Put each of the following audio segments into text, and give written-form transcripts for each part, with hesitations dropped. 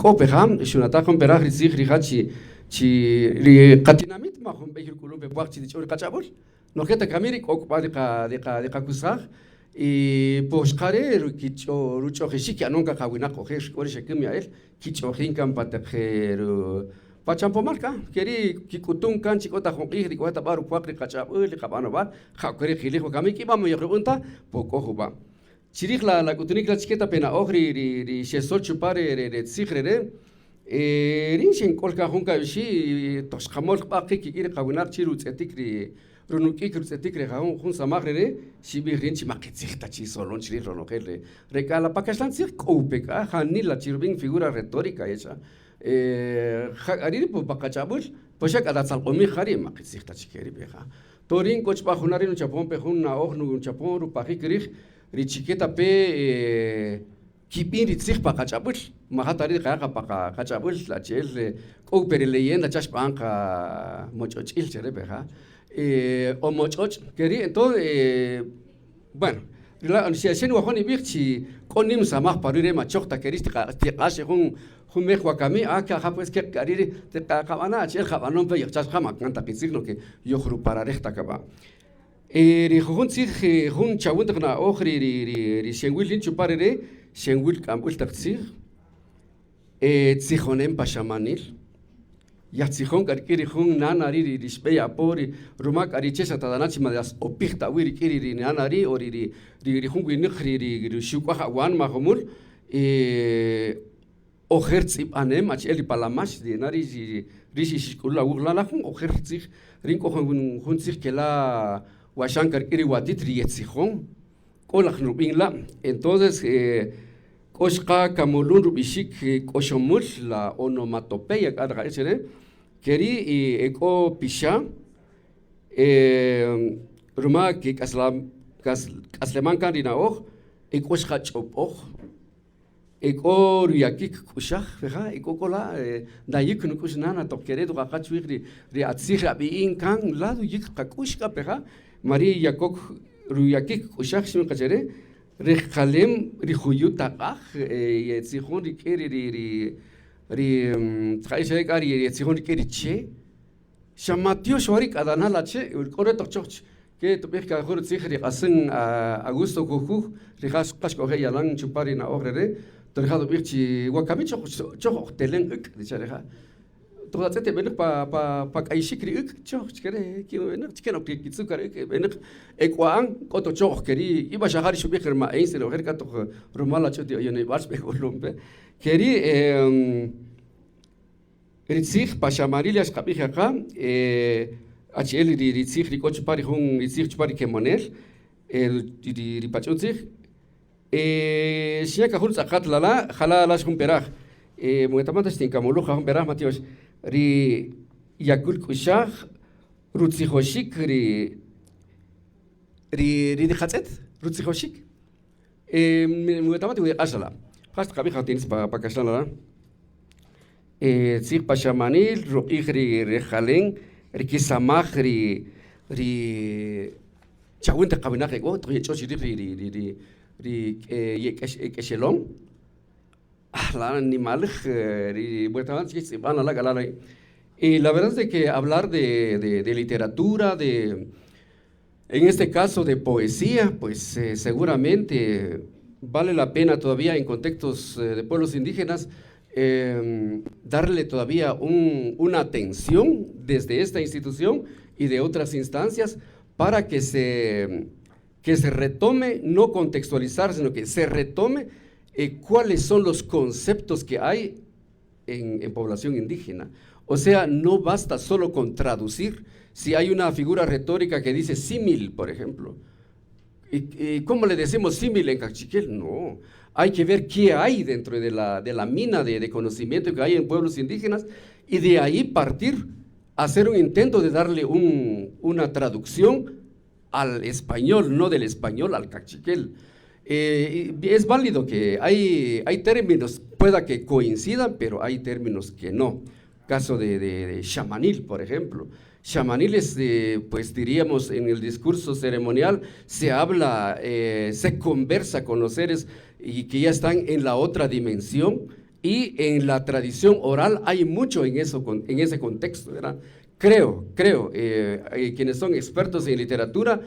k'o peja, xunataj jun peraj ri tzij rija' chi chi ri qatinamit majun b'ey ruk'ulun pe pwaq chi tich'on ri qach'ab'äl, nojel ta kami ri k'o k'ub'al ri qa ri qa ri qakusaj y po xqa re' ruch'ojixik ki'anon kan qawinaq ojer k'o ri xekäm ya'el kich'ojin kan pa taq pa chanpomal k'a ke ri' kik'utun kan chi k'o ta jun q'ij ri k'o ta b'a' rupwaq ri qach'ab'äl ri qab'anob'al ja ke ri' qilij wakami k'i b'a' ma yojrub'än ta po k'o jub'a'. Chirij la la k'utunïk la achike ta pe na'oj ri ri ri xesol chupan re re tzij re re' rïn xink'öl kan jun kayoxi' toq xqamöl jub'a' qi' kik'in ri qawinaq chi rutz'etik ri runuk'ik rutz'etik re jun samaj re re' xinb'ij rïn chi ma qitzij ta chi solon chrij ronojel re re k'a la pa kaxlan tzij k'o pe k'a janila chi rub'in figura retórica yecha' ja k'a ri' pa qach'ab'äl pues xa k'a tatzalq'omij ja ri' ma qitzij ta chi ke ri' peja To rïn k'o chb'a juna' ri' nuchapon pe jun na'oj nuchapon rupajik rij ri chike ta pe kib'in ri tzij pa qach'ab'äl, ma ja ta ri' nqaya' qa pa qach'ab'äl achi'el k'o pe ri leyenda cha xb'an qa moch'och'il chare peja o moch'och' ke ri' entonces bueno xa xe nwajo' nib'ij chi k'o nïm samaj pa ruwi' re' ma choj ta ke ri' xtiq'ax jun jun mej wakami ah ja pues ke k'a ri' ri tiqab'ana' achi'el qab'anon pe yojcha' chuqa' ma kan ta qitzij no ke yojrupararej ta kab'a'. Ri jujun tzij jun chawän taq na'oj ri ri xenwïl rïn chupan rere' xenwïl k'amb'äl taq tzij, tzijonem pa xamanil, yajtzijon k'a rik'in ri jun nana ri' ri xb'ey apo ri ruma k'a ri che xa ta chi ma yasq'opij ta awi' rik'in ri nana ri' o ri ri jun winäq ri ri xuk'waj awanima jumul ojer tz'ib'anem achi'el ri palamax ri na ri ri xixk'ulul awuj la' la jun ojer tzij rïn k'o jun tzij ke la' waxan kan rik'in ri watit ri yetzijon k'o laj rub'in la' entonces k'o xqa kamulun rub'ixik k'oxomül la onomatopeya k'a nqa'ij chi re' ke ri' e k'o pixa' ruma kik'aslam k'asleman kan ri na'oj e k'o xqa ch'ob'oj E k'o ruyakik k'uxaj rija' e k'o k'o la' ndayik nuk'ux nana toq kere' nduqaqa chuwij ri ri atzij ri ab'i'in kan la nduyik qak'ux k'a peja' ma ri' yakok ruyakik k'uxaj xib'in qa chare rejqalem ri juyu' taq'aj yetzijon rik'in ri ri ri tqa'ij chare k'a ri yetzijon rik'in ri che' xa matiox wari' k'a danal ache' k'o re' toq choj Ke tub'ij kan jun rutzij ri q'asen Augusto Jujuj, rija' xqa xk'oje' yalan chupan ri na'oj rere', toq rija' rub'ij chi wakami choj choj oj telen äk', nicha' rija'. Toq natz'ët e b'enäq pa pa pa k'ayixik ri äk' choj chke re' b'enäq chke nok kitzüq ri äk' e b'enäq e k'wa'an k'o toq choj oj ke ri' y xa ja ri xub'ij ri ma Einstein ojer k'a toq ruma la ch'uti oyonib'äl xb'ek'ulun pe. Ke ri' Ri tzij pa xamanil ya xqab'ij ya qa, achi'el ri tzij ri k'o chupan ri jun ri tzij chupan ri kemonel, ri pach'un tzij, xinya' kan jun rutz'aqat lala' jala' la' jun peraj, man wetaman ta xtinkamuluj qa jun peraj matyox, ri yakül k'uxaj rutzijoxik ri ri niqatz'et rutzijoxik, man wetaman ta wi yeq'ax lala', ja xtiqab'ij pa kaxlan lala'. Tzij pa xamanil, ruq'ij ri rejqalen ri kisamaj ri ri chawin taq qawinaq e k'o toq yech'o chi rij ri ri ri e k'exelom, la nimaläj ri tz'ib'an la' k'a la' y la verdad es de que hablar de de literatura de en este caso de poesía pues seguramente vale la pena todavía en contextos de pueblos indígenas darle todavía una atención desde esta institución y de otras instancias para que se, que se retome, no contextualizar, sino que se retome cuáles son los conceptos que hay en, en población indígena. O sea, no basta solo con traducir. Si hay una figura retórica que dice símil, por ejemplo, ¿Y, cómo le decimos símil en Kaqchikel? No, hay que ver qué hay dentro de la, de la mina de, de conocimiento que hay en pueblos indígenas y de ahí partir, hacer un intento de darle un, una traducción al español, no del español al kaqchikel. Es válido que hay, hay términos, pueda que coincidan, pero hay términos que no. Caso de, de, de chamanil, por ejemplo. Chamanil es, pues diríamos, en el discurso ceremonial se habla, se conversa con los seres y que ya están en la otra dimensión. Y en la tradición oral hay mucho en eso, en ese contexto, ¿verdad? Creo, creo, quienes son expertos en literatura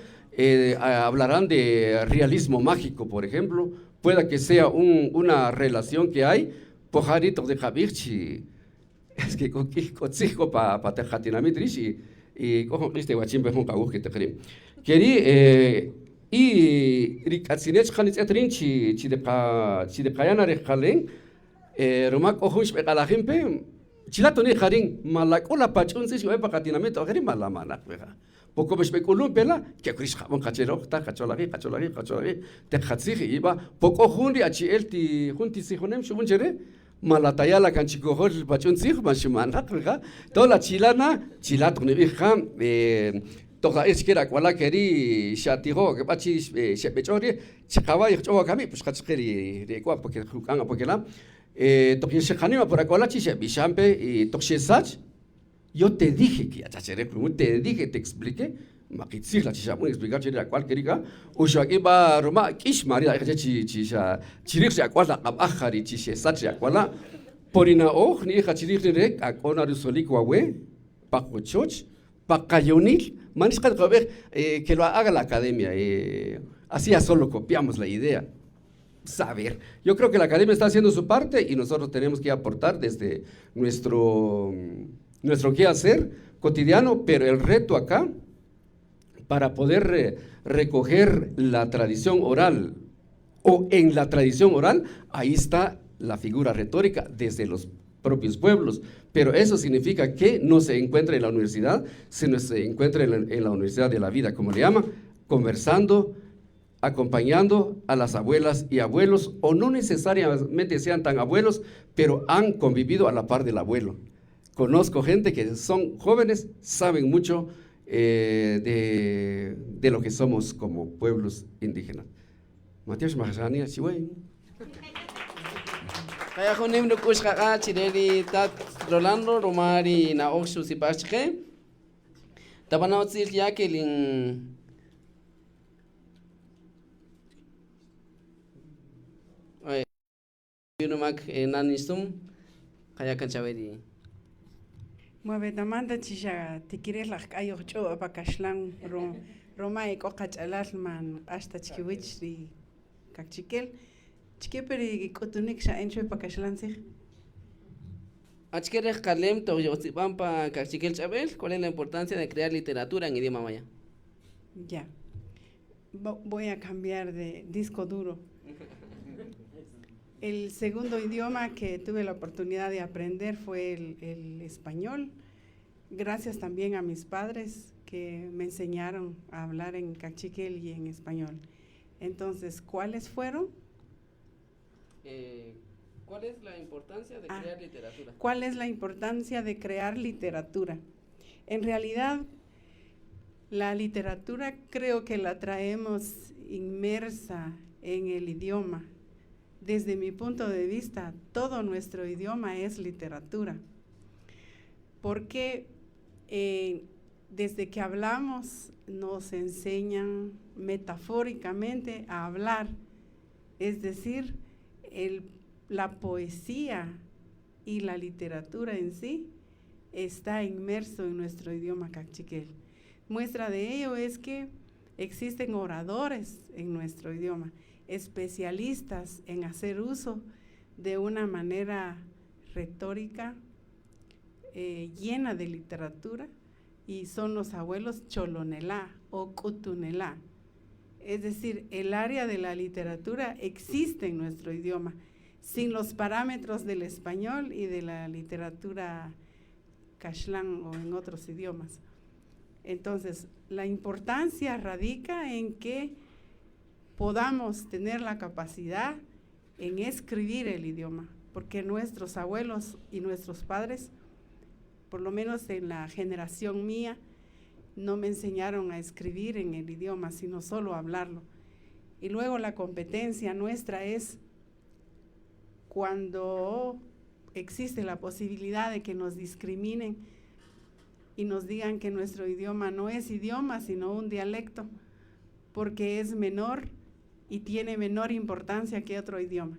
hablarán de realismo mágico, por ejemplo, pueda que sea una relación que hay, po ja ri' toq niqab'ij chi es que k'o k'ij k'o tzij k'o pa pa taq qatinamit rix y y k'o jun q'ij xtewachin pe jun qawuj ke taq ri'. Ke ri' y ri k'atzinel chuqa' nitz'et rïn chi chi riqa chi riqaya' na rejqalen ruma k'o jun xb'eq'alajin pe chila' toniq ja rïn ma la k'o la pach'un tzij xk'oje' pa qatinamit ojer ri' ma la manaq pe ja. Po como xb'ek'ulun pe la', ke ri' xqab'än qa che röj taj qacholajij, qacholajij, qacholajij teq qatzij y b'a po k'o jun ri achi'el ti jun ti tzijonem xub'än chare ma la taya' la kan chikojol pach'un tzij man xumanaq rija' to la chila' na chila' toq nib'ij qa toq na'ij chike ri ak'wala' ke ri' xatijo' ke b'a chi xeb'ech'on ri' chiqawach yojch'on wakami pues xqa chike ri e k'o apo juk'an apo kela' toq xeqanim apo ri ak'wala' chi xeb'ixan pe y toq xesach. Yo te dije que yacha chere te dije, te expliqué, ma qitzij la chi xab'än explicar che ri ak'wal ke ri' k'a, o xak'i b'a ruma k'ïx ma ri' na'ij che chi chi xa chrij ri ak'wal aq'ab'aj ja ri chi xesach ri ak'wala'. Po ri na'oj ni'ij qa chrij ri' k'a k'o na rusolik wawe' pa qochoch, pa qayonil, man ix qaqab'ej que lo haga la academia, así ya solo copiamos la idea. Saber. Yo creo que la academia está haciendo su parte y nosotros tenemos que aportar desde nuestro, nuestro quehacer cotidiano, pero el reto acá, para poder recoger la tradición oral o en la tradición oral, ahí está la figura retórica desde los propios pueblos. Pero eso significa que no se encuentra en la universidad, sino se encuentra en la universidad de la vida, como le llaman, conversando, acompañando a las abuelas y abuelos, o no necesariamente sean tan abuelos, pero han convivido a la par del abuelo. Conozco gente que son jóvenes, saben mucho de lo que somos como pueblos indígenas. Matías Majani, Chihuahua. Kaya junim ruk'u'x qaq'a' chire ri tat Rolando ruma ri na'oj xusipaj chqe. Tab'ana' utzil Jacqueline. Numak nani sum qaya kan chawe ri. Muavetamanta chi xa tikirel ajk'ay ojch'o' pa kaxlan ruma e k'o qach'alal man q'ax ta chikiwach ri kaqchikel. Chike pe ri k'utunik xa'en chwe pa kaxlan tzij. Achike rejqalem toq yojtz'ib'an pa kaqchikel ch'ab'el, ¿cuál es la importancia de crear literatura en idioma maya? Ya. Voy a cambiar de disco duro. El segundo idioma que tuve la oportunidad de aprender fue el español. Gracias también a mis padres que me enseñaron a hablar en cachiquel y en español. Entonces, ¿cuáles fueron? ¿Cuál es la importancia de crear literatura? ¿Cuál es la importancia de crear literatura? En realidad, la literatura creo que la traemos inmersa en el idioma. Desde mi punto de vista, todo nuestro idioma es literatura, porque desde que hablamos nos enseñan metafóricamente a hablar, es decir, la poesía y la literatura en sí está inmerso en nuestro idioma cachiquel. Muestra de ello es que existen oradores en nuestro idioma, especialistas en hacer uso de una manera retórica llena de literatura, y son los abuelos cholonelá o cutunelá. Es decir, el área de la literatura existe en nuestro idioma, sin los parámetros del español y de la literatura caxlán o en otros idiomas. Entonces, la importancia radica en que podamos tener la capacidad en escribir el idioma, porque nuestros abuelos y nuestros padres, por lo menos en la generación mía, no me enseñaron a escribir en el idioma, sino solo a hablarlo. Y luego la competencia nuestra es cuando existe la posibilidad de que nos discriminen y nos digan que nuestro idioma no es idioma, sino un dialecto, porque es menor y tiene menor importancia que otro idioma.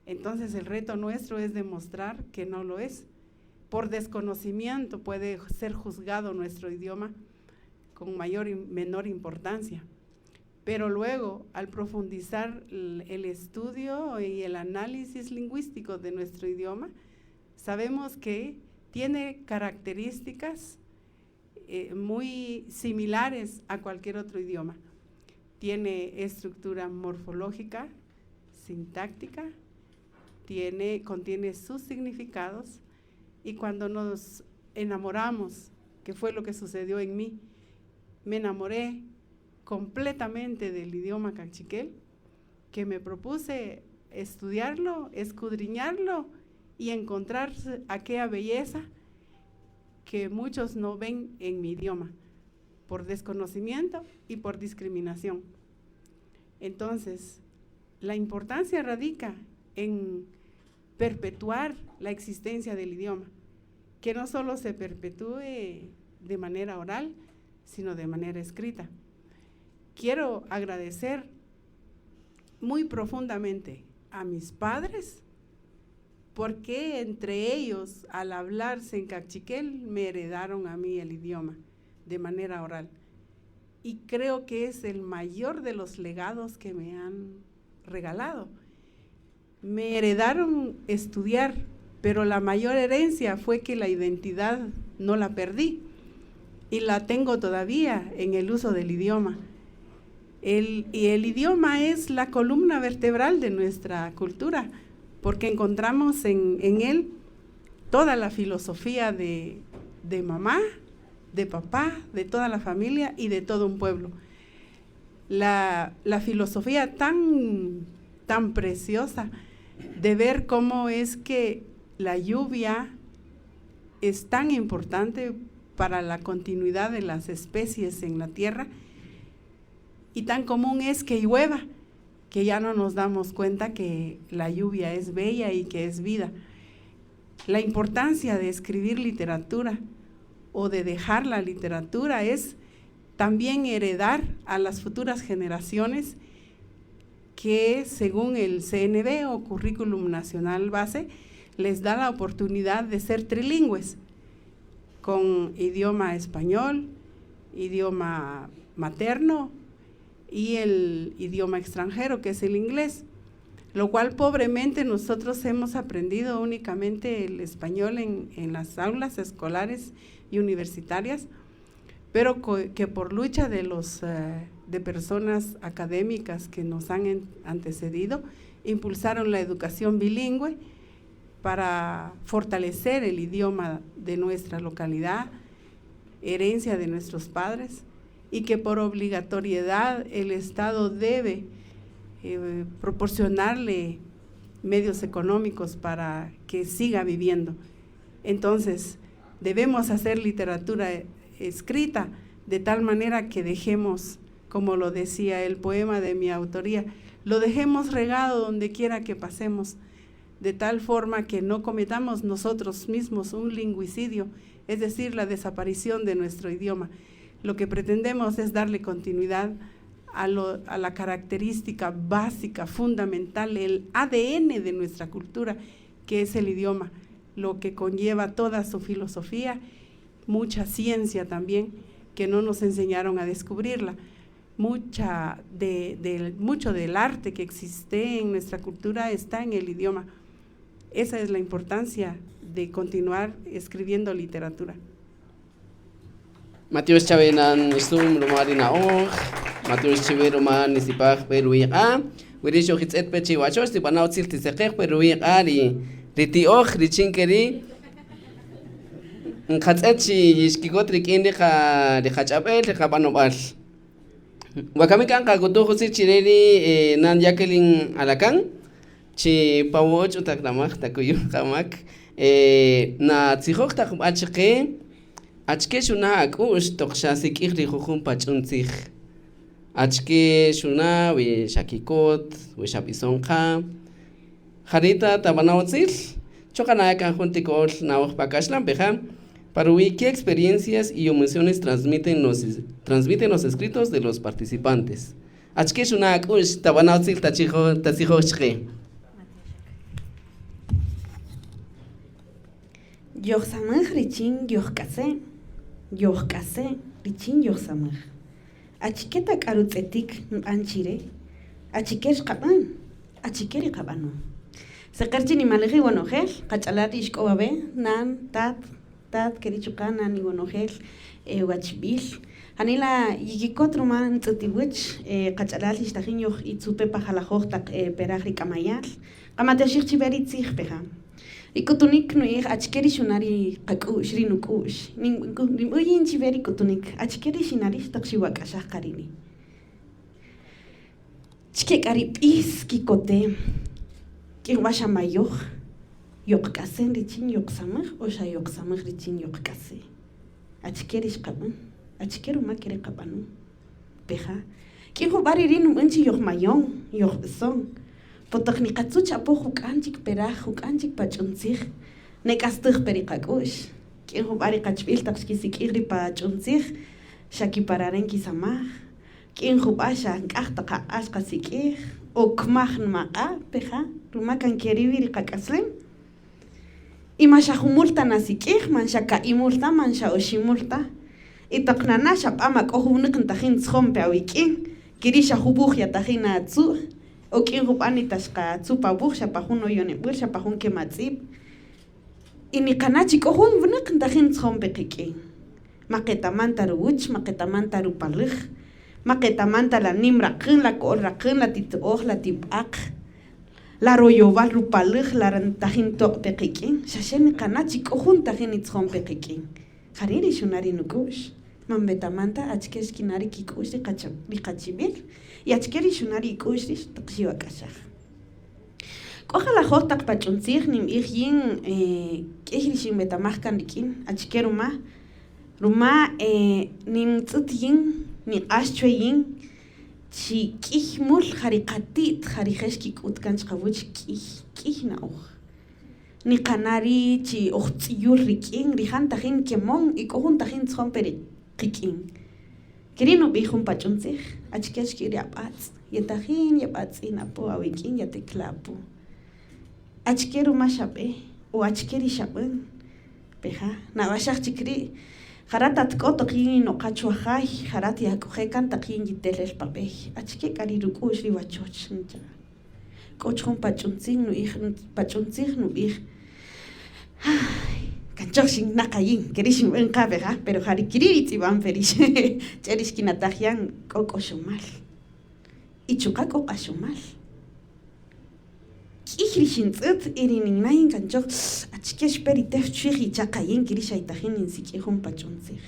Entonces el reto nuestro es demostrar que no lo es. Por desconocimiento puede ser juzgado nuestro idioma con mayor y menor importancia. Pero luego, al profundizar el estudio y el análisis lingüístico de nuestro idioma, sabemos que tiene características muy similares a cualquier otro idioma. Tiene estructura morfológica, sintáctica, contiene sus significados, y cuando nos enamoramos, que fue lo que sucedió en mí, me enamoré completamente del idioma cachiquel, que me propuse estudiarlo, escudriñarlo y encontrar aquella belleza que muchos no ven en mi idioma, por desconocimiento y por discriminación. Entonces, la importancia radica en perpetuar la existencia del idioma, que no solo se perpetúe de manera oral, sino de manera escrita. Quiero agradecer muy profundamente a mis padres, porque entre ellos, al hablarse en cachiquel, me heredaron a mí el idioma de manera oral. Y creo que es el mayor de los legados que me han regalado. Me heredaron estudiar, pero la mayor herencia fue que la identidad no la perdí y la tengo todavía en el uso del idioma. Y el idioma es la columna vertebral de nuestra cultura, porque encontramos en él toda la filosofía de mamá, de papá, de toda la familia y de todo un pueblo. La filosofía tan preciosa de ver cómo es que la lluvia es tan importante para la continuidad de las especies en la tierra, y tan común es que llueva, que ya no nos damos cuenta que la lluvia es bella y que es vida. La importancia de escribir literatura o de dejar la literatura es también heredar a las futuras generaciones que, según el CNB o Currículum Nacional Base, les da la oportunidad de ser trilingües, con idioma español, idioma materno y el idioma extranjero, que es el inglés, lo cual pobremente nosotros hemos aprendido únicamente el español en las aulas escolares y universitarias, pero que por lucha de personas académicas que nos han antecedido, impulsaron la educación bilingüe para fortalecer el idioma de nuestra localidad, herencia de nuestros padres, y que por obligatoriedad el Estado debe proporcionarle medios económicos para que siga viviendo. Entonces, debemos hacer literatura escrita de tal manera que dejemos, como lo decía el poema de mi autoría, lo dejemos regado donde quiera que pasemos, de tal forma que no cometamos nosotros mismos un lingüicidio, es decir, la desaparición de nuestro idioma. Lo que pretendemos es darle continuidad a la característica básica, fundamental, el ADN de nuestra cultura, que es el idioma, lo que conlleva toda su filosofía, mucha ciencia también, que no nos enseñaron a descubrirla. Mucho del arte que existe en nuestra cultura está en el idioma. Esa es la importancia de continuar escribiendo literatura. Mateus Chavenan Sum Romarina Og, Mateus Chiveroma Nisipaj Peruiqa, Wirisho Hitzet Pechiwachosh, Tipanautzil Tiseqej Peruiqa, Ritioj, Richinkeri, Nkatzet Yishkikot Rikin Rikachapel, Rikapanobal. Wakamikan Kakutujo Chireri Nan Jacqueline Alacán, Chi Pawoch Utakramaj, Takuyu Kamak, Na Tzijoj Takuachke. Achke shuna ak'u'x toq xasik'ij ri jujun pach'untzij. Achke shuna wi xakikot, wi xab'isonqa. Jarita tabanawtzil, choqanaka jun tikol nawaj pakaxlan peja. Para ¿qué experiencias y emociones transmiten los escritos de los participantes? Achke shuna ak'u'x tabanawtzil tatzijoj chqe. Yojsamaj richin yojk'ase', yojk'ase' richin yojsamaj. Achike ta k'a rutz'etik nb'an chi re? Achike xqab'än? Achike ri qab'anon? Seqer chi nimaläj iwonojel, qach'alal ri ixk'o wawe', nan, tat, tat, ke ri' chuqa' nan iwonojel wachib'il. Janila yikikot ruma ntz'ët iwäch, qach'alal ri xtajin yoj itzu' pe pa jalajöj taq peraj ri k'amaya'l. Qamatyoxij chiwe ri tzij peja'. Ri k'utunïk nu'ij achike ri xuna' ri qak'u'x, ri nuk'u'x. Ninb'än yïn chiwe ri k'utunïk, achike ri xina' rïx taq xiwak'axaj qa ri'? Chike k'a ri b'is kikotem, k'ïy jub'a' xa mayoj, yoqk'asen richin yoqsamäj o xa yoqsamäj richin yoqk'ase'? Achike ri xqab'än? Achike ruma ke ri' qab'anon? Peja'? K'ïy jub'a' ri ri' nub'än chi yojmayon, yojb'ison. Po taq niqatzu' apo juk'an chik peraj, juk'an chik pach'un tzij, nek'astäj pe ri qak'u'x. K'ïy jub'a' ri qachb'il taq xkisik'ij ri pach'un tzij, xa kipararen kisamaj. K'ïy jub'a' xa nk'aj taq aq'a' xqasik'ij, o kmaj nmaq'a', peja', ruma kan ke ri' wi ri qak'aslem. Y man xa jumul ta nasik'ij, man xa ka'i' mul ta, man xa oxi' mul ta. Y taq nana' xa b'a ma k'o jun winäq ntajin ntzjon pe awik'in, ke ri' xa jun wuj yatajin natzu', o k'in jub'a' ni ta xqatzu' pa wuj, xa pa jun oyonib'äl, xa pa jun kematz'ib'. Y niqana' chi k'o jun winäq ntajin ntzjon pe qik'in. Ma qetaman ta ruwäch, ma qetaman ta rupaläj, ma qetaman ta la nïm raqän, la ko'öl raqän, la ti to'oj, la ti b'aq. La royowal rupaläj la ntajin ntoq' pe qik'in, xa xe niqana' chi k'o jun ntajin nitzjon pe qik'in. Ja ri' ri xuna' ri nuk'u'x. Man wetaman ta achike xkina' ri kik'u'x ri qachib'il y achike ri xuna' ri ik'u'x rïx taq xiwak'axaj. K'o jalajöj taq pach'un tzij ninb'ij yïn k'ïy ri xinwetamaj kan rik'in, achike ruma? Ruma nintz'ët yïn, niq'ax chwe yïn Chi k'ïy mul ja ri qati't ja rije' xkik'üt kan chqawäch k'ïy k'ïy na'oj. Niqana' ri' chi oj tz'yül rik'in, rija' ntajin nkemon y k'o jun ntajin ntzjon pe ri qik'in. Ke ri' nub'ij jun pach'un tzij, achike xki'ij ri ab'atz', yetajin yeb'atz'in apo awik'in yatekla' apo. Achike ruma xab'e o achike ri xab'än? Peja', na'awaxaj chik ri', ja rat at k'o toq yin yinoqa chwa jay, ja rat yak'oje' kan taq yin yitel el pa b'ey. Achike k'a ri ruk'u'x ri wachoch? ncha'. K'o chik jun pach'untzij nu'ij, pach'untzij nub'ij, Ay, kan choj xinna' qa yin, ke ri' xinb'än qa, peja', pero ja ri kiri' ri tz'ib'an pe rix, ch'e ri xkinataj yan, k'o k'oxomal y chuqa' k'o q'axomal. K'ïy ri xintz'ët y ri ninna' yin kan choj achike xpe ri tew chwij yicha' qa yin ke ri' xa yitajin ninsik'ij jun pach'un tzij.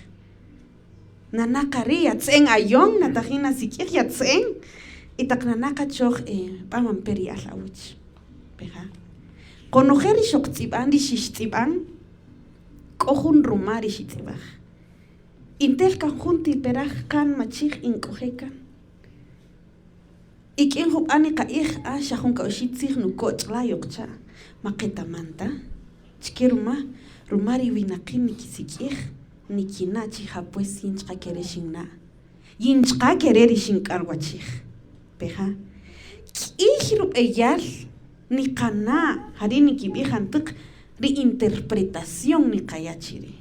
Nana' qa ri' yatze'en ayon natajin nasik'ij yatze'en y taq nana' qa choj b'a man pe ri al awäch. Peja'? Konojel ri xojtz'ib'an ri xixtz'ib'an k'o jun ruma ri xitz'ib'aj. Y ntel kan jun ti peraj qan machij y nk'oje' kan. Ik'in jub'a' niqa'ij, a xa jun ka'oxi' tzij nukoch' la yoqcha', ma qetaman ta. Chike ruma, ruma ri winaqi' nikisik'ij, nikina' chi ja pues yin chqa ke re' xinna'. Yin chqa ke re' ri xink'alwachij. Peja'? K'ïy rub'eyal niqana' ja ri' nikib'ij jantäq ri interpretación niqaya' chi re'.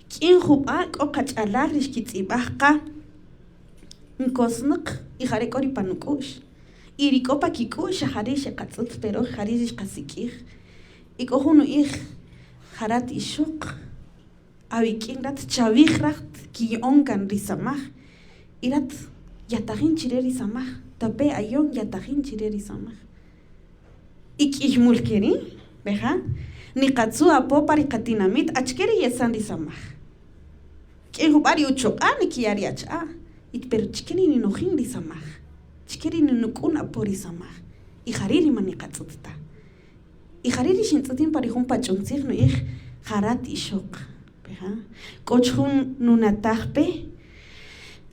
K'in jub'a' k'o qach'alal ri xkitz'ib'aj qa. Nkosnäq y ja re' k'o ri pa nuk'u'x. Y ri k'o pa kik'u'x xa ja ri' xeqatz'ët pe röj, ja ri' ri xqasik'ij. Y k'o jun nu'ij, Ja rat ixöq, awik'in rat chawij rat kiya'on kan ri samaj y rat yatajin chi re ri samaj, tape' ayon yatajin chi re ri samaj. Y k'ïy mul ke ri', peja', niqatzu' apo pa ri qatinamit achike ri yesan ri samaj. Rik'in jub'a' ri uchuq'a' nikiya' ri ach'a', y pero chike ri ninojin ri samaj, chike ri ninuk'un apo ri samaj, y jari' ri man niqatz'ët ta. Y jari' ri xintz'ët yin pa ri jun pach'un tzij nu'ij, Ja rat ixöq. Peja'? K'o chik jun nunataj pe,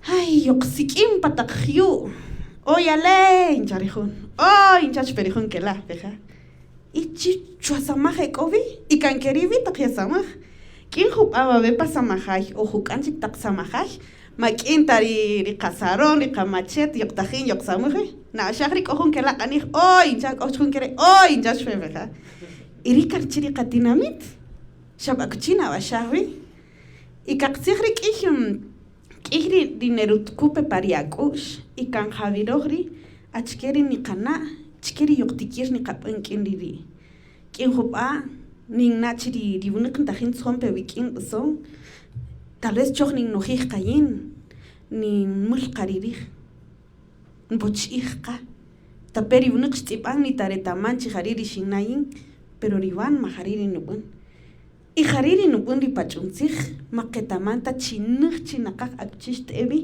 Ay, yoqsik'in pa taq jyu', ¡Oyale! ncha' ri jun, ¡Oy! ncha' chik pe ri jun ke la', peja'? Y chi chwasamaj e k'o wi, y kan ke ri' wi taq yesamaj. K'in jub'a' wawe' pa samajay o juk'an chik taq samajay, ma k'in ta ri qasaron, ri qamachet, yoqtajin yoqsamaj wi. Na'axaj ri' k'o jun kela' q'anij, ¡Oy! ncha' k'o jun ke re', ¡Oy! ncha' xpe peja'. Y ri' kan richin ri qatinamit. Xa b'akuchi naw'axaj wi y kaqtzij ri k'iy k'iy ri ri nerutku pe pa ri ak'u'x y kan jawiroj ri' achike ri niqana' achike ri yojtikir niqab'än k'in ri ri' k'in jub'a' ninna' chi ri ri wunaq ntajin ntzjon pe wik'in b'ison tal vez choj ninnojij qa yin ninmül qa ri rij nb'och'ij qa tape' ri wunaq xtz'ib'an ni ta retaman chi jari' ri xinna' yin pero ri wanma jari' ri nub'än y jari' ri nub'än ri pach'un tzij ma qetaman ta chi näj chi naqaj akuchi xt'e wi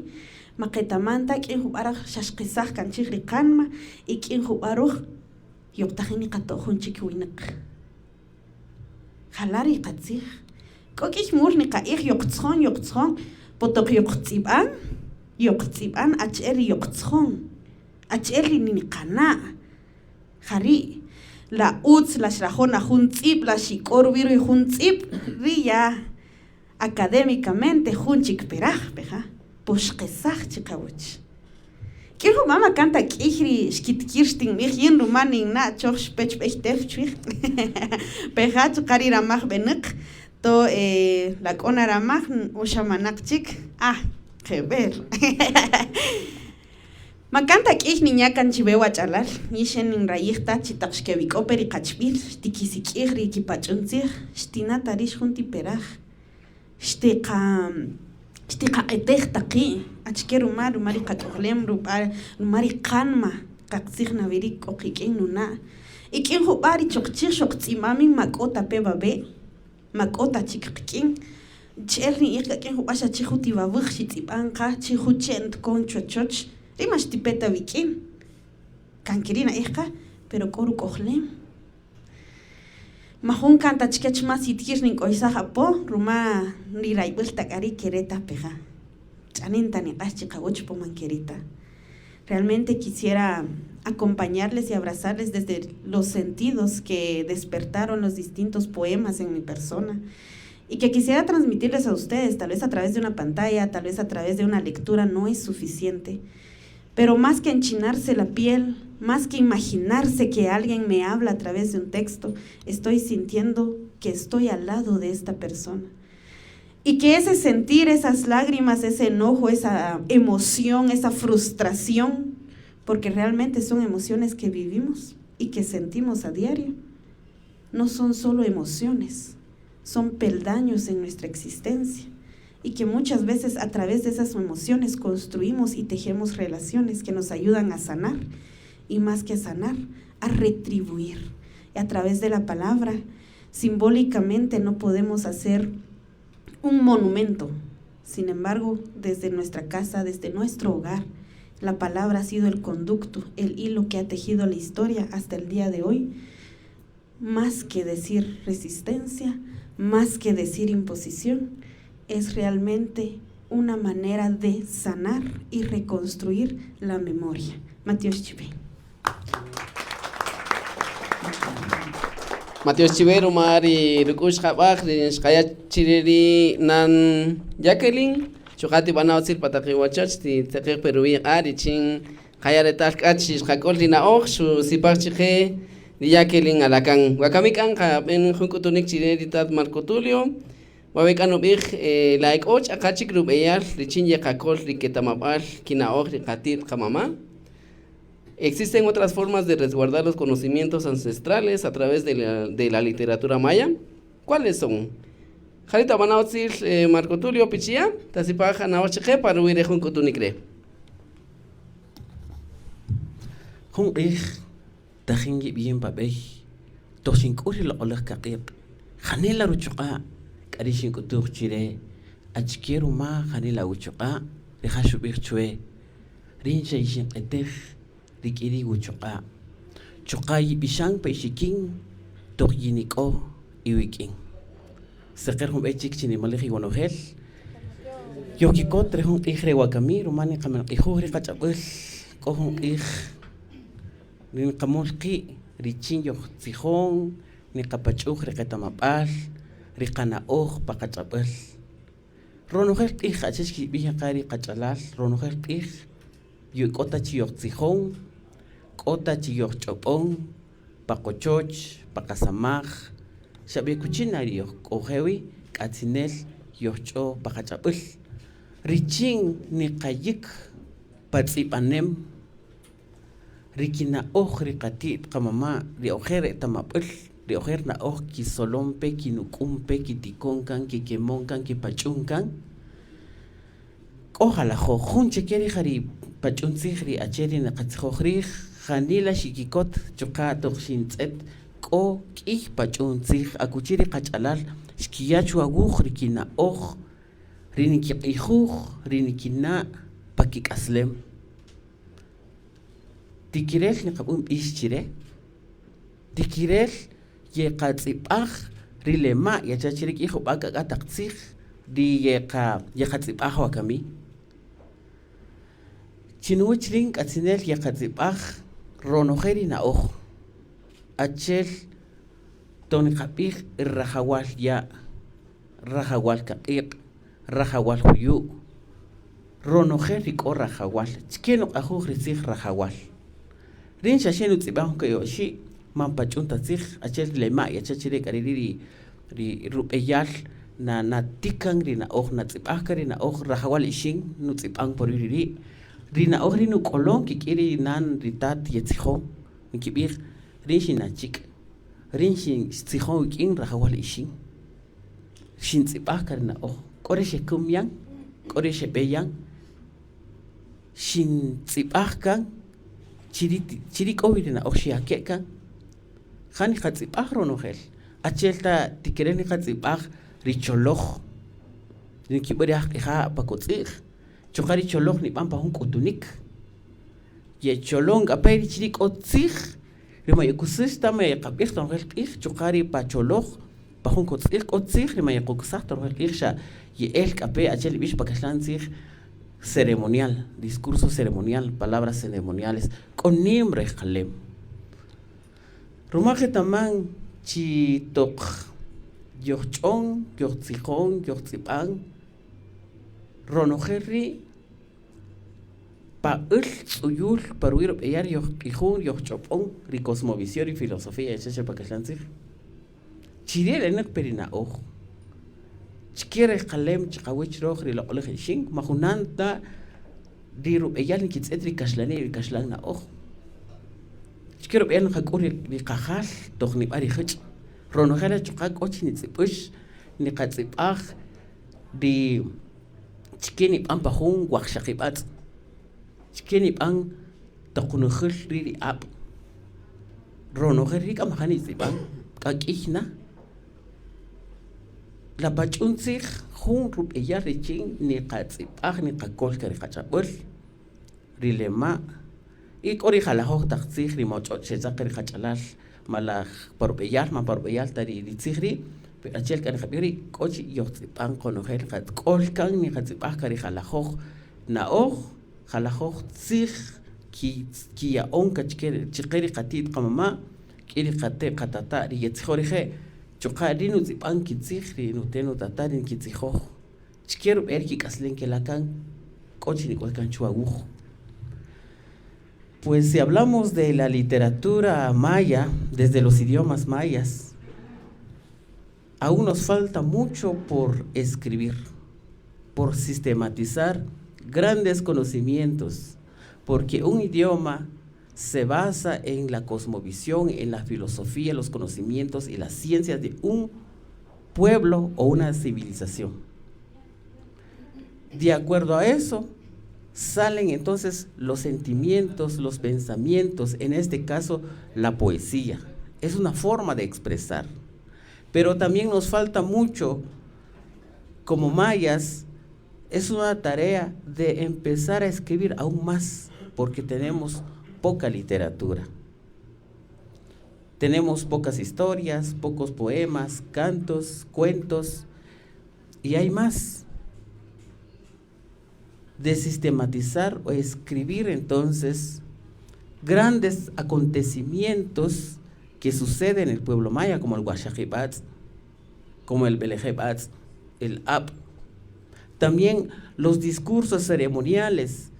ma qetaman ta k'in jub'a' raj xa xqesaj kan chij ri qanma y k'in jub'a' roj yojtajin niqato' jun chik winäq jala' ri qatzij k'o k'iy mul niqa'ij yojtzjon yojtzjon po toq yojtz'ib'an yojtz'ib'an achi'el ri yojtzjon achi'el ri niqana' jari' la utz la xrajo' na jun tz'ib' la xik'o ruwi' ri jun tz'ib' ri' ya académicamente jun chik peraj peja po xqesaj chiqawach k'in jub'a' ma kan ta k'iy ri xkitikir xtinb'ij yin ruma ninna' choj xpe chub'ey tew chwij peja chuqa' ri ramaj b'enäq to la k'o na ramaj o xa manaq chik ah jeb'ël ma kan ta k'iy ninya' kan chiwe wach'alal yin xe ninrayij ta chi taq xkewik'o pe ri qachb'il xtikisik'ij ri kipach'un tzij xtina' ta rix jun ti peraj xtiqa xtiqaq'etej ta qi' achike ruma ruma ri qak'ojlem rub'a ruma ri qanma qatzij na wi ri' k'o qik'in nuna' y k'in jub'a' ri choq chij xoqtz'ib'an ma k'o ta pe wawe' ma k'o ta chik qik'in che'el nin'ij k'a k'in jub'a' xa chij jun ti wawäj xitz'ib'an qa chij jun che' ntikon chochoch ri' man xtipe ta wik'in kan ke ri' na'ij qa pero k'o ruk'ojlem majun kan ta chikech más yitikir nink'oysaj apo ruma ri rayb'äl ta k'a ri' ke re' ta peja ch'anin ta niq'ax chiqawäch po man ke ri' ta realmente quisiera acompañarles y abrazarles desde los sentidos que despertaron los distintos poemas en mi persona y que quisiera transmitirles a ustedes, tal vez a través de una pantalla, tal vez a través de una lectura, no es suficiente. Pero más que enchinarse la piel, más que imaginarse que alguien me habla a través de un texto, estoy sintiendo que estoy al lado de esta persona. Y que ese sentir, esas lágrimas, ese enojo, esa emoción, esa frustración, porque realmente son emociones que vivimos y que sentimos a diario, no son solo emociones, son peldaños en nuestra existencia y que muchas veces a través de esas emociones construimos y tejemos relaciones que nos ayudan a sanar y más que a sanar, a retribuir. Y a través de la palabra, simbólicamente no podemos hacer un monumento. Sin embargo, desde nuestra casa, desde nuestro hogar, la palabra ha sido el conducto, el hilo que ha tejido la historia hasta el día de hoy. Más que decir resistencia, más que decir imposición, es realmente una manera de sanar y reconstruir la memoria. Matiox chiwe. Matiox chiwe ruma ri ruk'u'x q'ab'aj ri xqaya' chire ri nan Jacqueline chuqa' tib'ana' utzil pa taq iwachoch titzeqej pe ruwi' iq'a' richin qaya' retal k'a chi xqak'ul ri na'oj xusipaj chiqe ri Jacqueline Alacán wakami k'an qab'en jun k'utunik chire ri tat Marco Tulio wawe' k'a nub'ij la ek'o ch'aqa chik rub'eyal richin yeqakol ri ketamab'al kina'oj ri qati't qamama' Existen otras formas de resguardar los conocimientos ancestrales a través de la literatura maya. ¿Cuáles son? Jarita b'ana utzil Marco Tulio Pichia, tasipaj ana'oj chiqe pa ruwi' re jun k'utunik re'. Jun q'ij tajin yib'iyin pa b'ey toq xink'ul ri loq'oläj kaq'iq' janila ruchuq'a' k'a ri' xink'utuj chi re achike ruma janila awuchuq'a' rija' xub'ij chwe rïn xa yixinq'etej rik'in ri wuchuq'a' chuqa' yib'ixan pa ixikin toq yinik'o iwik'in. Seqer jun b'ey chik chi nimalej iwonojel yojkikot re jun q'ij re wakami ruma niqamalq'ijuj ri qach'ab'äl k'o jun q'ij ri niqamol qi' richin yojtzijon niqapach'uj ri qetamab'al ri qana'oj pa qach'ab'äl ronojel q'ij achi'el xkib'ij yan qa ri qach'alal ronojel q'ij k'o ta chi yojtzijon k'o ta chi yojch'ob'on pa qochoch pa qasamaj Xa b'ekuchi na ri yojk'oje' wi k'atzinel yojch'o pa qach'ab'äl richin niqayäk pa tz'ib'anem ri kina'oj ri qati't qamama' ri ojer etamab'äl ri ojer na'oj kisolon pe kinuk'un pe kitikon kan kikemon kan kipach'un kan k'o jalajoj jun chi ke ri' ja ri pach'un tzij ri achi'el ri niqatzijoj riij janila xikikot chuqa' toq xintz'et k'o k'iy pach'un tzij akuchi ri qach'alal xkiya' chuwa wuj ri kina'oj ri nikiq'ijuj ri nikina' pa kik'aslem tikirel niqab'än b'ix chi re, tikirel yeqatz'ib'aj ri lema' yecha' chi re rik'in jub'a' k'ak'a' taq tzij ri yeqa yeqatz'ib'aj wakami chi nuwäch rïn k'atzinel yeqatz'ib'aj ronojel ri na'oj achi'el toq niqab'ij rajawal ya', rajawal kaq'iq', rajawal juyu', ronojel ri k'o rajawal chike nuq'ajuj ri tzij rajawal rïn xa xe nutz'ib'aj jun ka'i' oxi' man pach'un ta tzij achi'el lema' yecha' chi re k'a ri' ri ri rub'eyal na natik kan ri na'oj natz'ib'aj kan ri na'oj rajawal ixin nutz'ib'an pa ruwi' ri ri' ri na'oj ri' nuk'olon kik'in ri nan ri tat yetzijon nkib'ij rïn xinachik' rïn xtzijon wik'in rajawal ixin xintz'ib'aj kan ri na'oj k'o re xekäm yan k'o re xeb'e yan xintz'ib'aj kan chi ri' chi ri' k'o wi ri na'oj xiyake' kan ja niqatz'ib'aj ronojel achi'el ta tikirel niqatz'ib'aj ri choloj ri nkib'än ri ajq'ija' pa kotz'i'j chuqa' ri choloj nib'an pa jun k'utunïk yecholon k'a pe chi ri' k'o tzij ri man yekusäx ta man yeqab'ij ta ronojel q'ij chuqa' ri pa choloj pa jun kotz'i'j k'o tzij ri man yeqoksaj ta ronojel q'ij xa ye'el k'a pe achi'el nib'ix pa kaxlan tzij ceremonial, discurso ceremonial, palabras ceremoniales k'o nïm rejqalem ruma qetaman chi toq yojch'on, yojtzijon, yojtz'ib'an ronojel ri' pa'äl tz'uyül pa ruwi' rub'eyal yojq'ijun yojch'ob'on ri cosmovisión ri filosofía yecha' che pa kaxlan tzij chi ri' elenäq pe ri na'oj chike rejqalem chiqawäch röj ri loq'oläj ixin ma junan ta ri rub'eyal nkitz'ët ri kaxlani' ri kaxlan na'oj chike rub'eyal nqak'ül ri qajal toq nib'an ri jäch' ronojel re' chuqa' k'o chi nitz'ib'äx niqatz'ib'aj ri chike nib'an pa jun waqxaqib'atz' chike nib'an toq nujül ri' ri ab' ronojel ri' k'a majani tz'ib'an k'a k'ïy na la pach'un tzij jun rub'eyal richin niqatz'ib'aj niqaköl kan ri qach'ab'äl ri lema' y k'o ri jalajoj taq tzij ri moch'öch' xetzaq ri qach'alal malaj pa rub'eyal man pa rub'eyal ta ri tzij ri' achi'el k'a niqab'ij ri' k'o chi yojtz'ib'an qonojel nqak'öl kan niqatz'ib'aj kan ri jalajoj na'oj jalajoj tzij kiya'on kan chike ri qati't qamama' k'in ri qate' qatata' ri yetzijon rije' chuqa' ri nutz'ib'an kitzij ri nute' nutata' ri nkitzijoj chike rub'eyal kik'aslem kela' kan k'o chi nik'ol kan chuwa wuj. Pues si hablamos de la literatura maya, desde los idiomas mayas, aún nos falta mucho por escribir, por sistematizar grandes conocimientos, porque un idioma se basa en la cosmovisión, en la filosofía, los conocimientos y las ciencias de un pueblo o una civilización. De acuerdo a eso, salen entonces los sentimientos, los pensamientos, en este caso la poesía. Es una forma de expresar. Pero también nos falta mucho, como mayas, es una tarea de empezar a escribir aún más, porque tenemos poca literatura. Tenemos pocas historias, pocos poemas, cantos, cuentos, y hay más. De sistematizar o escribir entonces grandes acontecimientos que suceden en el pueblo maya, como el Waxaxibatz, como el Belejebatz, el Ap. También los discursos ceremoniales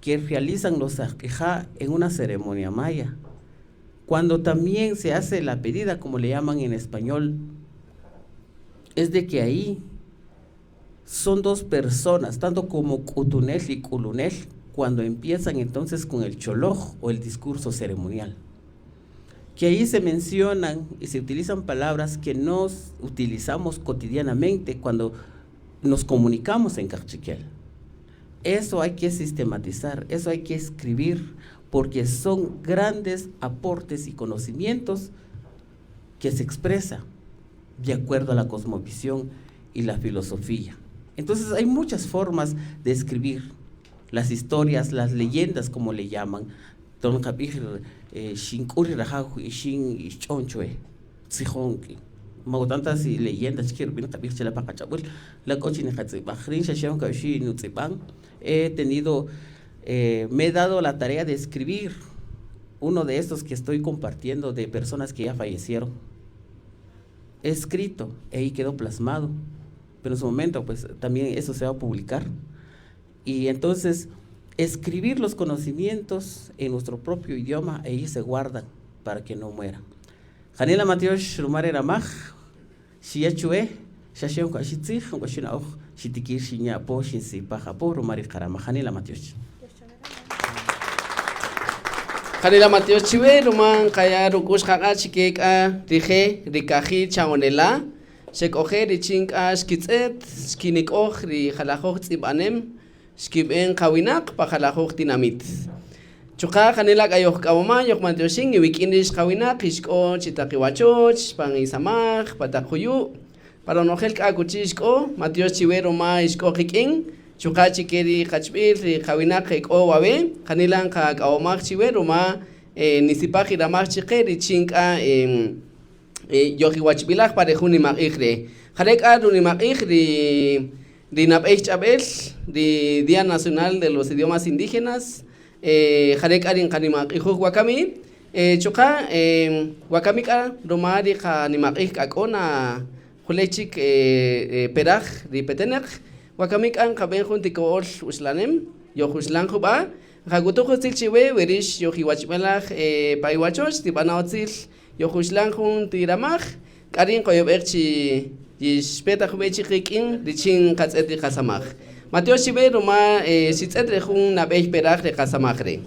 que realizan los ajq'ija' en una ceremonia maya. Cuando también se hace la pedida, como le llaman en español, Es de que ahí son dos personas, tanto como k'utunel y k'ulunel, cuando empiezan entonces con el choloj o el discurso ceremonial. Que ahí se mencionan y se utilizan palabras que no utilizamos cotidianamente cuando nos comunicamos en Kaqchikel. Eso hay que sistematizar, eso hay que escribir, porque son grandes aportes y conocimientos que se expresa de acuerdo a la cosmovisión y la filosofía. Entonces hay muchas formas de escribir las historias, las leyendas, como le llaman. Don nqab'ij xink'ul ri rajaw y xin ixch'on chwe tzijon ma tantas leyendas chike rub'i' nqab'ij chila' pan qach'ab'äl la k'o chi niqatz'ib'aj rin xaxe jun ka'oxi' nutz'ib'an. He tenido me he dado la tarea de escribir uno de estos que estoy compartiendo de personas que ya fallecieron. He escrito, ahí quedó plasmado, pero en su momento pues también eso se va a publicar. Y entonces escribir los conocimientos en nuestro propio idioma, ahí se guardan para que no mueran. Janila matyox ruma re ramaj, xiya' chuwe, xaxe jun ka'oxi' tzij, jun ka'oxi' na'oj, xitikir xinya' apo, xinsipaj apo ruma ri qaramaj. Janila matyox. Janila matyox chiwe ruma nqaya' ruk'u'x qaq'a' chike k'a rije' ri kaji' cha'onela' xek'oje' richin k'a xkitz'et xkinik'oj ri jalajoj tz'ib'anem xkib'en qawinaq pa jalajoj tinamit. Chuqa' janila k'a yojk'awoma' yojmatyoxin iwik'in rix qawinaq ixk'o chi taq iwachoch, pan isamaj, pa taq juyu', pa ronojel k'a akuchi ixk'o, matyox chiwe ruma ixk'o qik'in, chuqa' chike ri qachb'il ri qawinaq ek'o wawe', janila nqak'awomaj chiwe ruma nisipaj iramaj chiqe richin k'a yojiwachb'ilaj pa re jun nimaq'ij re'. Jare' k'a runimaq'ij ri ri nab'ey ch'ab'el, ri Día Nacional de los Idiomas Indígenas, jare' k'a ri nqanimaq'ijuj wakami, chuqa' wakami k'a ruma ri qanimaq'ij k'a k'o na juley chik peraj ri petenaq, wakami k'a nqab'en jun ti ko'ol uxlanem, yojuxlan jub'a', nqak'utuj utzil chiwe we rix yojiwachb'ilaj pa iwachoch, tib'ana' utzil yojuxlan jun ti ramaj, k'a ri' nqoyob'ej chi yixpe ta jub'ey chik qik'in richin nqatz'et ri qasamaj. Matyox chiwe ruma xitz'et re jun nab'ey peraj re qasamaj re'.